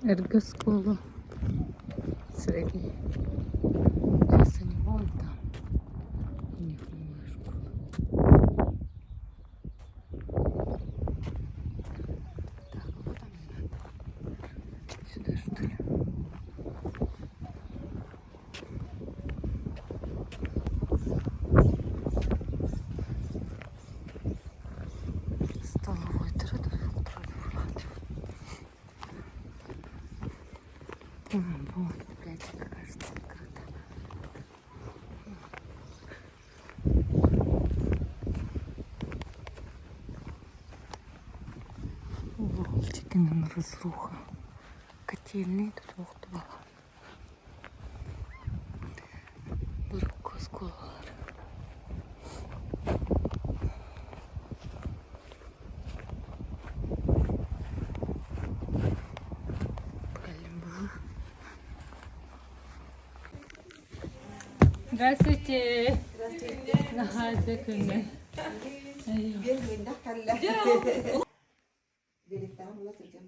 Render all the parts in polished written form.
Эргэ оскуола средний. Сейчас они вон там. У них новая школа. Так, а куда мне надо? Сюда что ли? Столовой А, вот, библиотека, кажется, открыта. Волтикина разруха. Котельный тут уохтубала. Урукку оскуолалар. Здравствуйте. Здравствуйте. Наһаа күннэ. Биир муйнах кэллэ. Биэриэхтээх буола сылдьан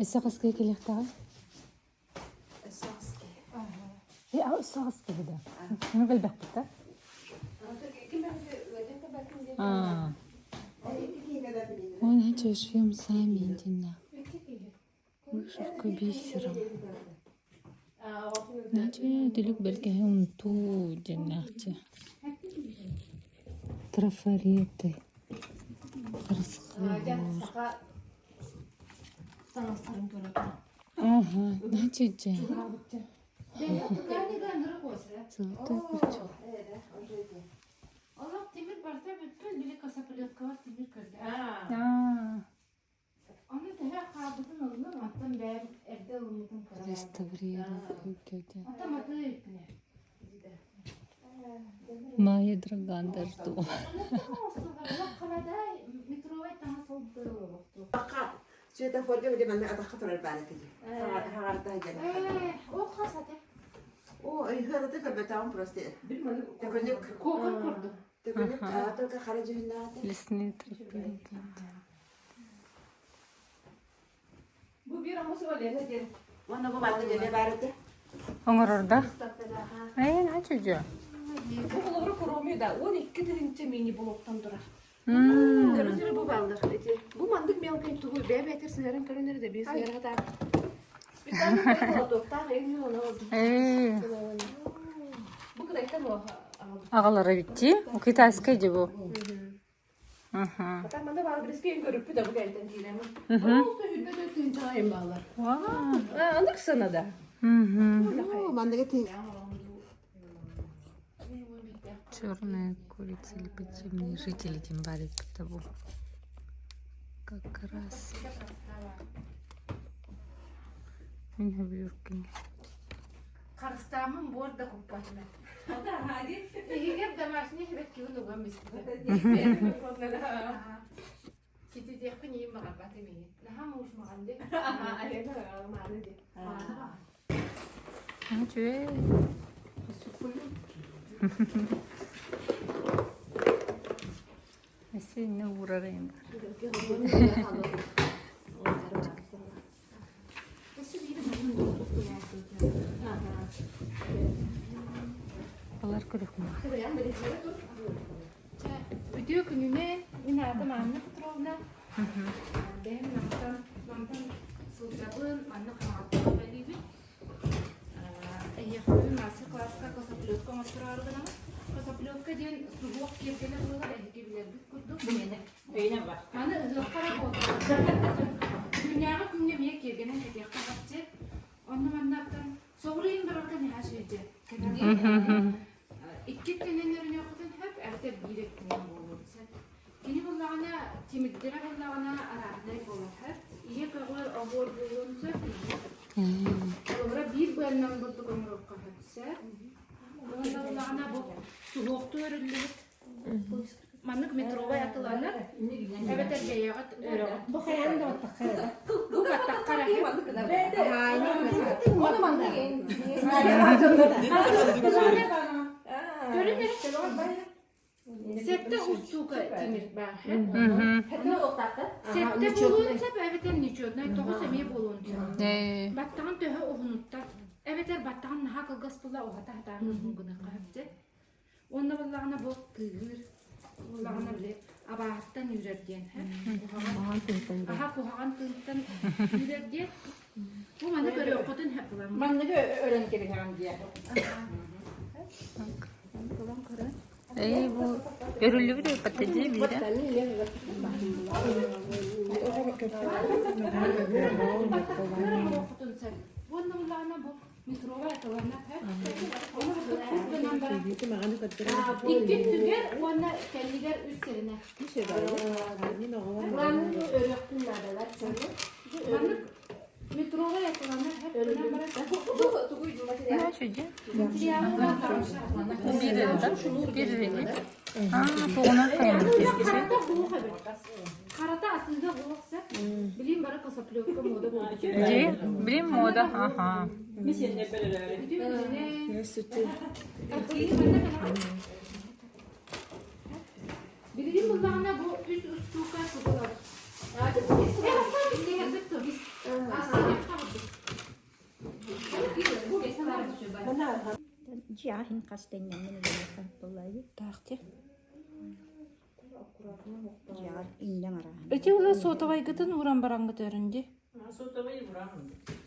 Өссө хаска кэлиэхтэҕий? Өссө хаска. Өссө хаска да. Ну кэлбэхпит да? А. Ой, начали шьем сами интимно. Вышивка бисером. Начали түлүк бэлгэһэ унтуу диэннээхчи. Трафареты. Расхлабор. Ага, значит, Золотой ключ. Олох тимир барыта бүппүт, били косоплеткалар тимир көрдө. Аа. Ону төһө хаалбытын ыллым, оттон бэйэм эрдэ ылыммытым кыра. Реставрировать. Оттон матыы үппүнэ. Майя Драган дожду. Олох халадай метровай таҥас ылбыт олохтук. Светофорга били манна атахха турар баар этэ дии. Хаҕарда дьэн. Ол хас ате? О, ыһыарата көрбөтөҕүм просто. Төкүнүк. Кокон курдук. Төкүнүк только хара дьүһүннээх Лесные тропинки. Бу биир омус Валера диэн. Уонна бу манна дьэне баар этэ. Оҥорор да? Ээ, начудьо. Бу холобура куруомуй да 12 тыһыынча мини-блоктан турар. Көрүнэрэ бу бааллар. Ити бу мандык мелкай тугу бэйэ-бэйэтэр сыһыаран көрүнэрэ да биир сыһыара хатаан. Специально эҥин ону Ээ, Бу кытайтан аҕалара битти. Китайскай дии бу. Хата манна баар билискэ көрүппүт да бу кэлтэн киирэмин. Просто хүрбэ тыынчаҕа эм бааллар. Анык сана да. Манныгы тыын. Черная курица или подземные жители тем того. Как раз. Меня бьюркин. Харыстаамын буор да куппатым. Иһигэр домашний сибэккибин уган биспитэ. Кититиэхпин иим баҕарбатым ии. Наһаа муус маҕан дии. Үчүгэй. Синне уурар эҥин Балар көрүкмө. Үтүө күнүнэн, мин аатым Анна Петровна. Бэйэм Намтан, Намтан сылдьабын, манна Хаҥалаттан үлэлиибин. Эһиэхпин мастер-класска косоплетка оҥостороору гынабын. Косоплетка диэн суһуох киэргэлэ буолар, эһиги билэргит курдук. Маны ыһыахха эрэ буолбатах. Күннээҕи күҥҥэ эмиэ киэргэнэн кэтиэххэ харчы. Онно маннаттан соҕуруу барарга наһаа үчүгэй Икки өттүнэн өрүнүөххүтүн сөп, эбэтэр биир өттүнэн буолуон сөп. Кини буллаҕына, тимирдэрэ буллаҕына арааһынай буолар сөп. Ийэ көҕү оһуор буолуон сөп. Холобура биир быаннан бурдук оҥоруохха сөп. Уонна буллаҕына бу суһуохтуу өрүллүбүт Маннык метровай атыланар, эбэтэр бэйэҕит өрөҕүт. Бу хайаан да баттахха Бу баттахха эрэ. Көрүн эрэ. Сэттэ устуука тимир баар. Сэттэ буолуон сөп эбэтэр нечетнай тоҕус эмиэ буолуон сөп. Баттаҕын төһө уһунуттар эбэтэр баттаҕын наһаа кылгас буолла уһата сатаан уһун гыныахха сөп. Уонна буоллаҕына бу тыыһыыр буоллаҕына били абааһыттан үүрэр диэн аха куһаҕан тыынтан үүрэр диэн бу маны көрүөххүтүн сөп буолан Манныгы өрөн кэбиһэҕин диye. Эй, бу өрүллүбүт өйпаттадии биирэ. Уонна буллаҕына бу метровая атылана Икки түгэр уонна кэннигэр үс сиринэ. Маннык метровая атылана Харата атыыга буолса, билим бары косоплёвка мода буолбут. Дии, билим мода, аха. Билигин буллаҕына бу үс устуука тугулар. Дьиэҕин хас тэннэммин үлэлиэххэ буоллаҕай? Таахте. Дьиэҕэр иннэҥ арааһын. Ити ула сотовайгытын ууран бараҥҥыт өрүн дии.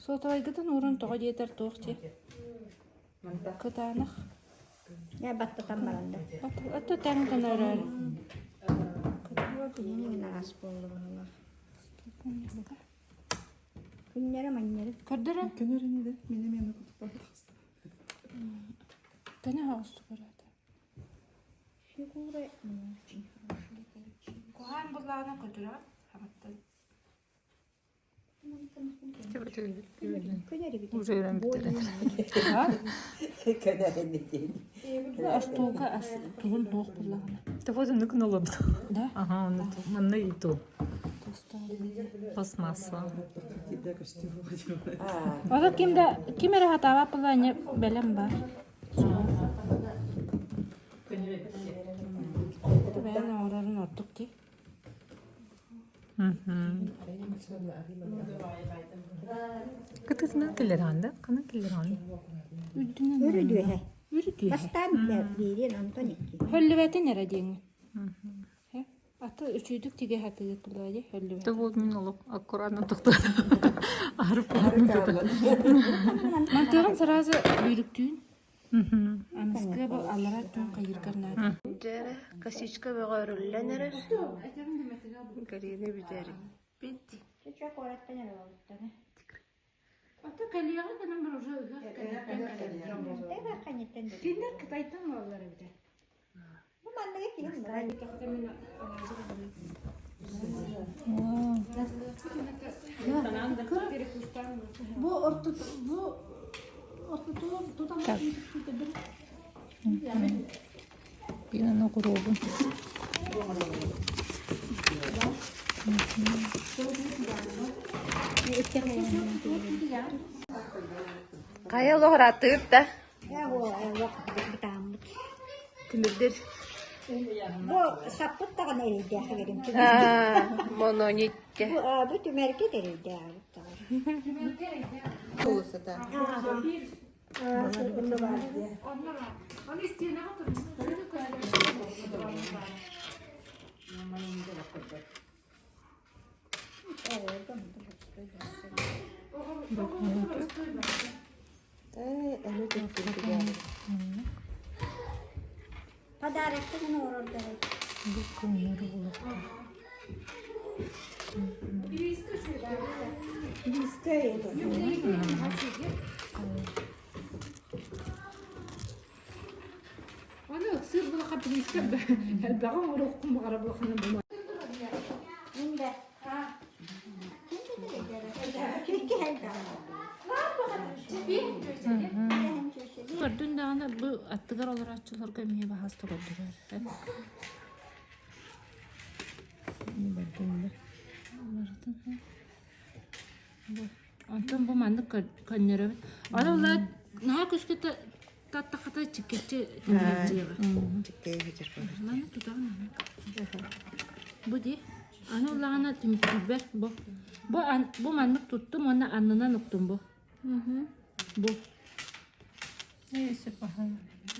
Сотовайгытын ууран тоҕо диэтэр туох дии. Кытаанах. Ээ баттатан баран да. Ото тэҥ гына өрөөр. Кинини араас буолла быһыылаах. Күннэрэ манньары. Көрдөрөн. Көнөрүнү да мин эмиэ кутуппатах. Көнө оҕустук өрөөтө. Фигура не очень хорошая получилась. Куһаан буллаҕына көтүрэҕин хаматтан. Уже өрөн бүтэрэн. Остуолга ас тугун туох буллаҕына. Ты вот оннук налобут. Да? Ага, оннук. Манна и ту. Пластмасса. Ото ким да ким эрэ хатаабат буллаҕына бэлэм бар. Бэйэн оҥорорун ордук дии. Кытытынан киллэрэҕин да? Ханан киллэрэҕин? Үрдүнэн Өрүдүөһэ. Үрүтүөһэ. Бастаан биириэн, онтон икки. Хөллүбэтин эрэ диэҥҥин. Аты үчүйдүк тигэ хатыгыт булаа дии хөллүбэт. Ты вот мин олох аккуратно тохтоо. Арып Мантыгын сразу бүүрүктүүн. Аныскы бу аллара түн кайыргар наада. Дьэрэ, косичка бөҕө өрүллэн эрэр. Карина бүтэрбит. Чэ, куораттан эрэ олуттар. Ата кэлиэҕэ гынан бар уже ыһыах кэнниттэн кэлэр. Кинилэр Кытайтан буолаллар эбитэ. Бу манныгы киһи мурай. Бу ортот бу ортотугар тутан Пинаны куруобун. Хайа олоҕурааттыгыт да? Бытааммыт. Тимирдир. Бу саппыт даҕаны эрэйдээх эбэрим. Мононитке. Бу бу түмэргэ эрэйдээх эбит даҕаны. Подароктан оҥорордор. Аны ыксыыр булаха бириискэ элбэҕи оҥоруоххун баҕара булахана бума. Мин да. Көрдүн даҕаны бу аттыгар олорооччуларга эмиэ баһаста көрдөрөр. Онтон бу маннык көннөрөбүт. Аны улаат наһаа күскүтэ Таттахата чиккэччи тимирдиэҕэ. Чиккэйи сытар буолар. Маны тутаҕын аны. Бу дии. Аны улаҕана түмүктүүрбэр бу. Бу бу маннык туттум уонна аннынан уктум бу. Бу.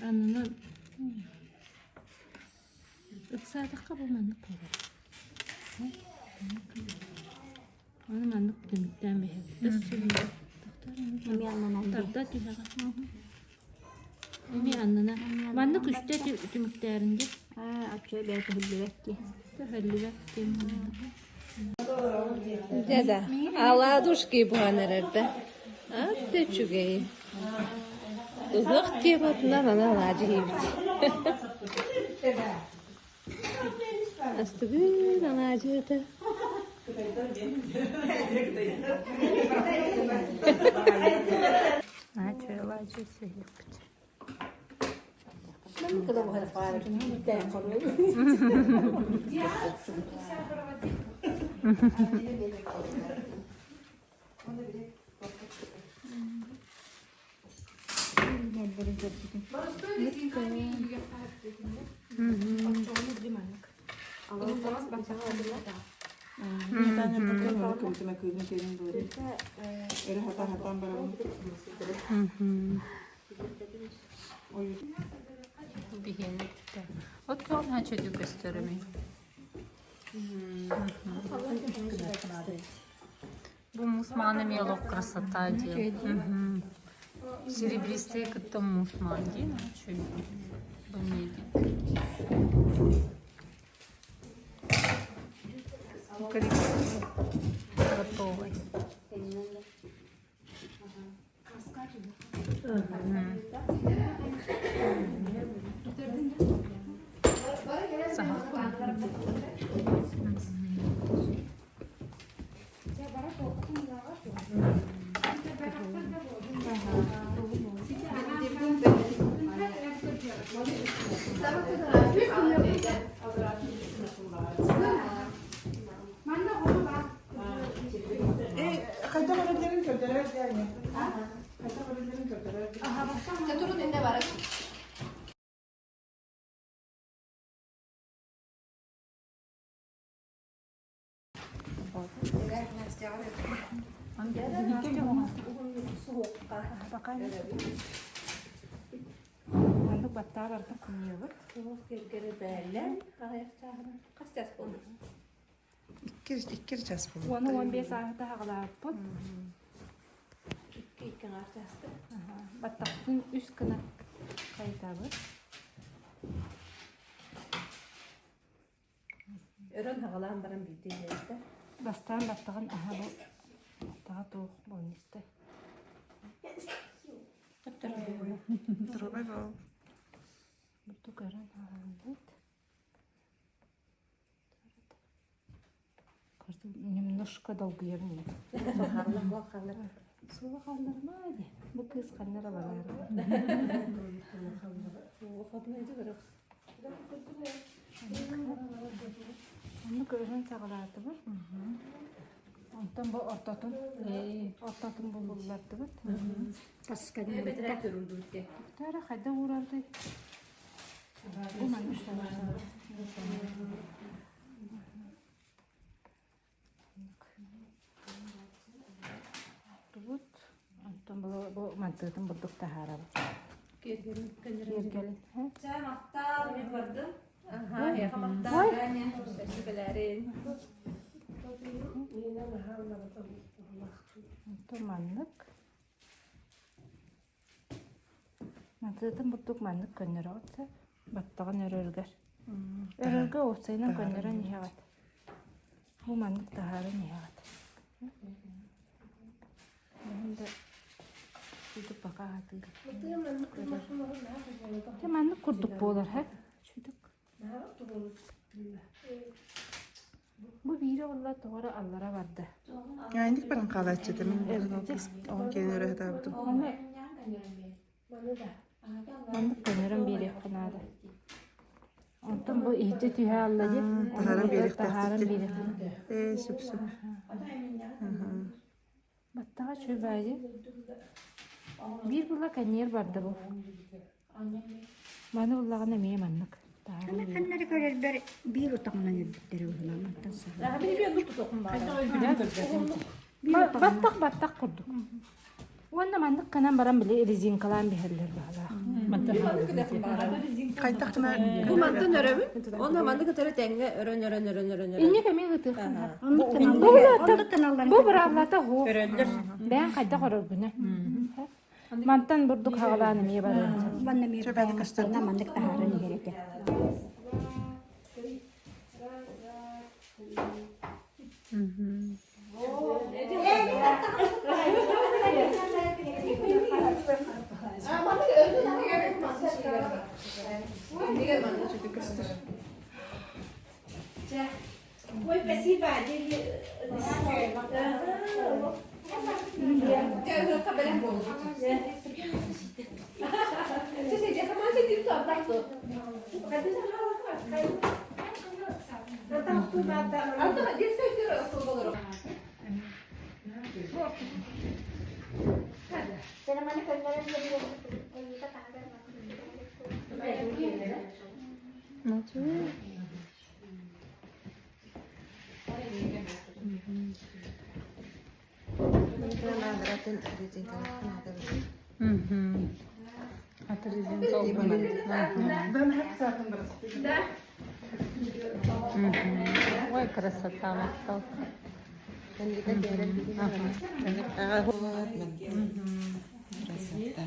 Аннынан ыксаатахха бу маннык буолар. Аны маннык түмүктээн биһэбит. Эмиэ аннынан дии. Тарда түһэҕэ. Эмиэ аннына. Маннык үстэ түмүктээрин дии. Аа, оччо бэйэ төһүллүбэт дии. Төһөллүбэт дии. Дьэ да, оладушки буһан эрэр да. Ат үчүгэй. Ыһыах тематынан аны алаадьы иһибит. Астыгын алаадьыта. Наче алаадьы сиэхпит. От кого чөдү көстөрөмүй? Бу мусманы мелок красота диэн. Серебристые кытта мусман диэн Бу Готовый. Хайдах өрөллөрүн көрдөрөр диэн. Хайдах өрөллөрүн көрдөрөр. Турун инне барар. Маннык баттаа бартын хомуйабыт. Хас час буолла? Иккир час буолла. Уону 15 ааһыта хаҕалаабыппыт. Икки икки аҥаар часта. Баттахпытын үс гына хайытабыт. Өрөн хаҕалаан баран биирдэ иһэрдэ. Бастаан баттаҕын аһа бу баттаҕа туох буолан истэ. Трубай бол. Бурдук өрөн хаалбыт. Немножко долгуйабын. Суола хаалларма дии. Бу кыыс ханна эрэ барар. Оннук өрөн саҕалаатыбыт. Онтон бу ортотун ортотун буллардыбыт. Тара хайда уурардый? Бу маннык Тубут. Онтон бу мантыытын бурдук таһаарабыт. Киэргэлин. Чэ, махтал, мен бардым. Аха, эйиэхэ махтал. Спасибо, Онтон маннык. Мантыытын бурдук маннык көннөрөҕүт баттаҕын өрөргөр. Өрөргө уопсайынан көннөрөн иһэҕит. Бу маннык таһааран иһэҕит. Да пока аһатыы. Дьэ маннык курдук буолар һэ. Чүдүк. Бу биирэ олла тоҕо аллара барда. Инник баран хаалааччы мин оҕон киэн өрө сатаабытым. Маннык көннөрөн биэриэххэ наада. Онтон бу иһирдьэ түһэ алла дии. Таһааран Таһааран биэриэхтээхтик. биэриэххэ. Ээ, сөп-сөп. Баттаҕа чүбээйи. Биир була каньер барда бу. Маны буллаҕына эмиэ маннык. Ханнары көрөрбөр биир утаҕынан өлбүттэр уһунан мантан саҕа. Баттах баттах курдук. Уонна маннык гынан баран били резинкалаан биһэллэр баһалаах. Хайдах гына Бу мантан өрөбүн. Онно маннык өтөрө тэҥҥэ өрөн өрөн өрөн өрөн өрөн. Инник эмиэ ытыаххын Бу быраабылата хоо. Бэйэҥ хайдах өрөргүнэ. Мантан бурдук хаҕалаан эмиэ барыан сөп. Манна эмиэ маннык таһааран иһэр этэ. Ой, спасибо. Ой, красота, махтал. Красота.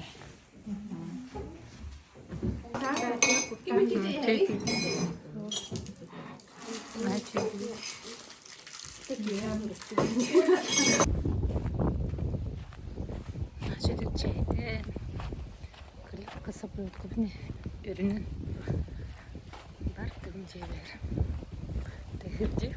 Чэйдэн, кысапылкыбын өрүнэн бардым дьиэбэр. Тэһирдьи.